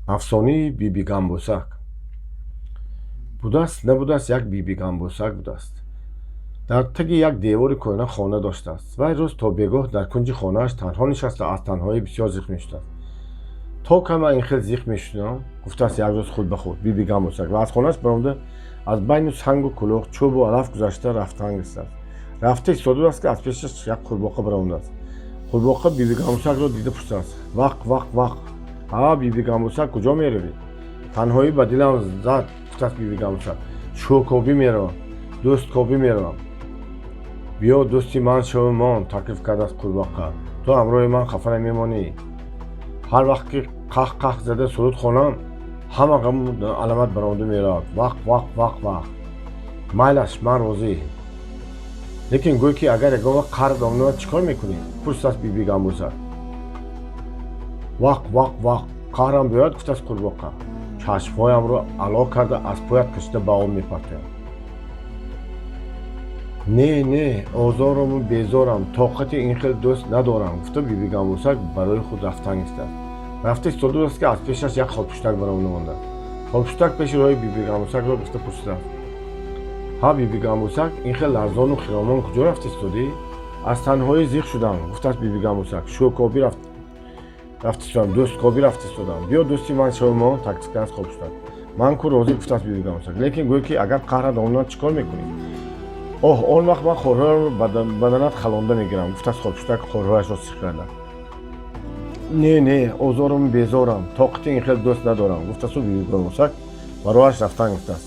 Афсонаи Биби Гамбусак. Будааст, набудааст, як Биби Гамбусак будааст. Дар таги як девори кӯҳна хона доштааст. Вай рӯз то бегоҳ дар кунҷи хонааш танҳо нишаста, аз танҳоӣ бисёр зиқ мешудааст. То кай ман ин хел зиқ мешудам, гуфтааст як рӯз худ ба худ Биби Гамбусак ва аз хонааш баромада, аз байни сангу кулух, чӯбу алаф гузашта рафтан гирифтааст. Рафта истода будааст, ки аз пешаш як қурбоқа баромадааст. Қурбоқа Биби Гамбусакро дида пурсидааст: «Вақ, вақ, вақ, ҳа, Биби Гамбусак, куҷо меравӣ?» «Танҳоӣ ба дилам зад, гуфтааст Биби Гамбусак, шӯкобӣ меравам, дӯсткобӣ меравам». «Биё, дӯсти ман шаву мон, таклиф кардааст қурбоқа. Ту ҳамроҳи ман хафа намемонӣ. Ҳар вақт ки қаҳ қаҳ зада суруд хонам, ҳама ғаму аламат баромада меравад. Вақ, вақ, вақ, вақ. Майлаш, ман розӣ, лекин гӯй, ки агар ягон вақт қаҳрат омад, чӣ кор мекунӣ?» пурсидааст Биби Гамбусак. «Вақ, вақ, вақ, қаҳрам биёяд, гуфтааст қурбоқа, чашмҳоямро ало карда, аз поят кашида ба об мепартоям. Не, не, озорому безорам, тоқати ин хел дӯст надорам, гуфта Биби Гамбусак барои худ рафтан гирифтааст. Рафта истода будааст, ки аз пешаш як холпуштак баромада мондааст. Холпуштак пеши роҳи Биби Гамбусакро гуфта пурсидааст: «Ҳа, Биби Гамбусак, ин хел ларзону хиромон куҷо рафта истодӣ?» «Аз танҳоӣ зиқ шудам, гуфтааст Биби Гамбусак, шӯкобӣ рафта истодам, дӯсткобӣ рафта истодам. Биё, дӯсти ман шаву мон, таклиф кардааст холпуштак. Ман ку розӣ, гуфтааст Биби Гамбусак, лекин гӯй, ки агар қаҳрат омад, чӣ кор мекунӣ?» «Оҳ, он вақт ман хорҳоямро баданат халонда мегирам, гуфтааст холпуштак, хорҳояшро сих карда. Не, не, озорам, безорам, тоқати ин хел дӯст надорам, гуфтасту Биби Гамбусак ба роҳаш рафтан гуфтааст.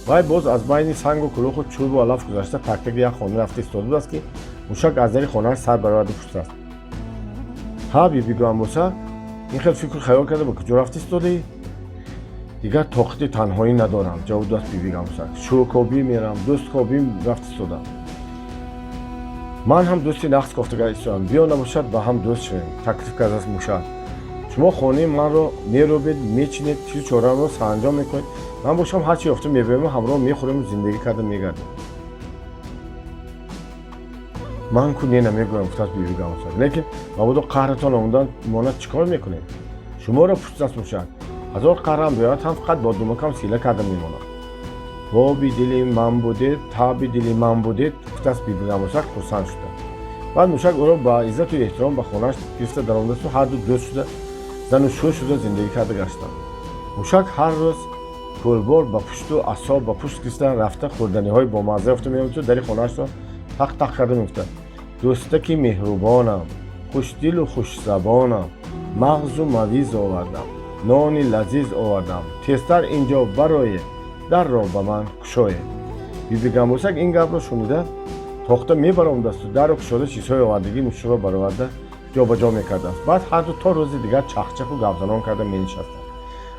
Вай боз аз байни сангу кулуху чӯбу алаф гузашта, тактаги як хона рафта истода будааст, ки мушак аз дари хонааш сар бароварда пурсидааст: «Ҳа, Биби Гамбусак, ин хел фикру хаёл карда ба куҷо рафта истодаӣ?» «Дигар тоқати танҳоӣ надорам, ҷавоб дод Биби Гамбусак, шӯкобӣ мерам, дӯсткобӣ рафта истодам. Ман ҳам дӯсти нағз кофтага истодам. Биё, набошад, ба ҳам дӯст шавем, таклиф кардааст мушак. Шумо хонаи манро меробед, мечинед, чизу чораамро саранҷом мекунед. Ман бошам, ҳарчи ёфта мебиёму ҳамроҳ мехӯрему зиндагӣ карда мегардем. Ман ку не намегӯям, гуфтааст Биби Гамбусак, лекин мабодо қаҳратон омадан монад, чӣ кор мекунед?» Шуморо, пурсидааст мушак, ҳазор қаҳрам биёяд ҳам, фақат бо думакам сила карда мемонам. Боби дили ман будед, таби дили ман будед, гуфтааст Биби Гамбусак хурсанд шуда. Баъд мушак ӯро ба иззату эҳтиром ба хонааш гирифта даромадасту ҳарду дӯст шуда, зану шӯ шуда зиндагӣ карда гаштанд. Мушак ҳар рӯз кӯлбор ба пушту асо ба пушт гирифта рафта, хӯрданиҳои бомазза ёфта меомаду дари хонаашро тақ тақ карда мегуфтад: «Дӯстаки меҳрубонам, хушдилу хушзабонам, мағзу мавиз овардам, нони лазиз овардам, тезтар инҷо бароед, дарро ба ман кушоед». Биби Гамбусак ин гапро шунида, тохта мебаромадасту дарро кушода, чизҳои овардагии мушакро бароварда ҷобаҷо мекардааст. Баъд ҳарду то рӯзи дигар чахчаху гапзанон карда менишастанд.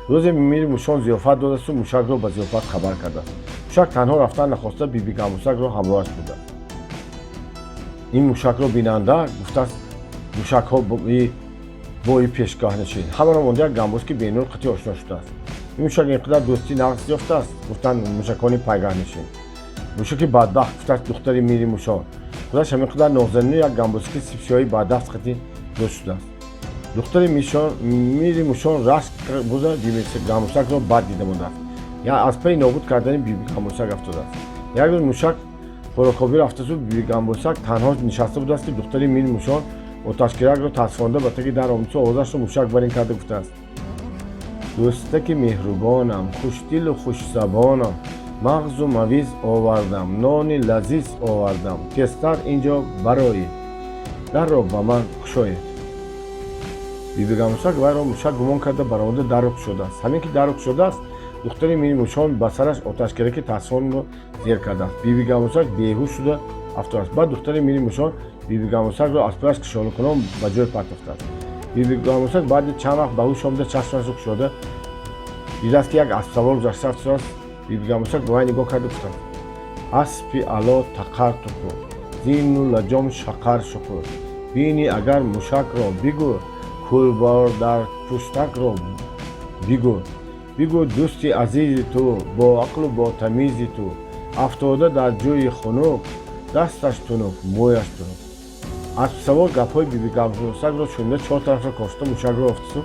Рӯзе мири мушон зиёфат додасту мушакро ба зиёфат хабар кардааст. Мушак танҳо рафтан нахоста, Биби Гамбусакро ҳамроҳаш бурдааст. Ин мушакро бинанда, гуфтааст мушакҳо бои пешгоҳнишин, ҳамаро монда як гамбуски бенур қатӣ ошно шудааст. Ин мушак ин қадар дӯстӣ нағз ёфтааст, гуфтанд мушакони пайгаҳнишин. Мушаки бадбахт, гуфтааст духтари мири мушон, худаш ҳамин қадар нозанину як гамбуски сипсиёҳи бадафт қатӣ дӯст шудааст. Духтари мири мушон рашк бурда, Биби Гамбусакро бад дида мондааст, аз пайи нобуд кардани Биби Гамбусак афтодааст. Як рӯз мушак хӯрокобӣ рафтасу Биби Гамбусак танҳо нишаста будааст, ки духтари мири мушон оташгиракро тасфонда ба таги дар омадсу овозашро мушак барин карда гуфтааст: «Дӯстаки меҳрубонам, хушдилу хушзабонам, мағзу мавиз овардам, нони лазиз овардам, тезтар инҷо бароед, дарро ба ман кушоед». Биби Гамбусак вайро мушак гумон карда, баромада дарро кушодааст. Ҳамин ки дарро кушодааст, духтари мири мушон ба сараш оташгираки тасфонро зер кардааст. Биби Гамбусак беҳуш шуда афтодааст. Баъд духтари мири мушон Биби Гамбусакро аз пояш кишолакунон ба ҷой партофтааст. Биби Гамбусак баъди чанд вақт ба ҳуш омада, чашмашро кушода дидааст, ки як аспсавор гузашта афтодааст. Биби Гамбусак ба вай нигоҳ карда гуфтааст: «Аспи ало тақар туқур, зину лаҷом шақар шуқур, бини агар мушакро, бигӯ, кӯлбор дар пуштакро бигӯ, бигӯ, дӯсти азизи ту, бо ақлу бо тамизи ту афтода дар ҷӯи хунук, дасташ тунук, мӯяш тунук». Аспсавор гапҳои Биби Гамбусакро шунида, чор тарафро кофта, мушакро ёфтасу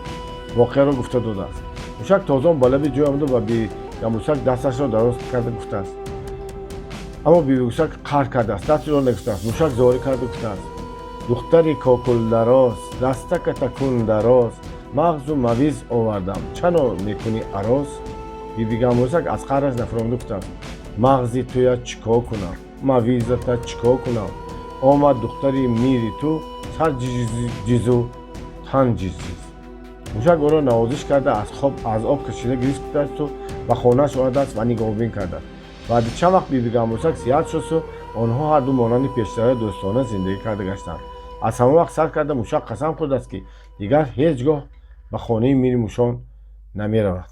воқеаро гуфта додааст. Мушак тозон ба лаби ҷӯй омада, ба Бибигамбусак дасташро дароз карда гуфтааст. Аммо Бибигусак қаҳр кардааст, дастро нагуфтааст. Мушак зорӣ карда гуфтааст: «Духтари кокулдароз, дастаката кун дароз, мағзу мавиз овардам, чаро мекунӣ ароз?» Бибигамбусак аз қаҳраш нафаромада гуфтааст: «Мағзи туя чӣ кор кунам, мавизата чӣ кор кунам? Омад духтари мири ту, сар ҷизу тан ҷизҷиз». Мушак ӯро навозиш карда, аз об кашида гирифтаасту ба хонааш овардааст ва нигоҳубин кардааст. Баъди чанд вақт Бибигамбусак сиҳат шудсу онҳо ҳарду монанди пештара дӯстона зиндагӣ карда гаштанд. Аз ҳамон вақт сар карда мушак қасам хӯрдааст, ки дигар ҳеҷ гоҳ ба хонаи мири мушон намеравад.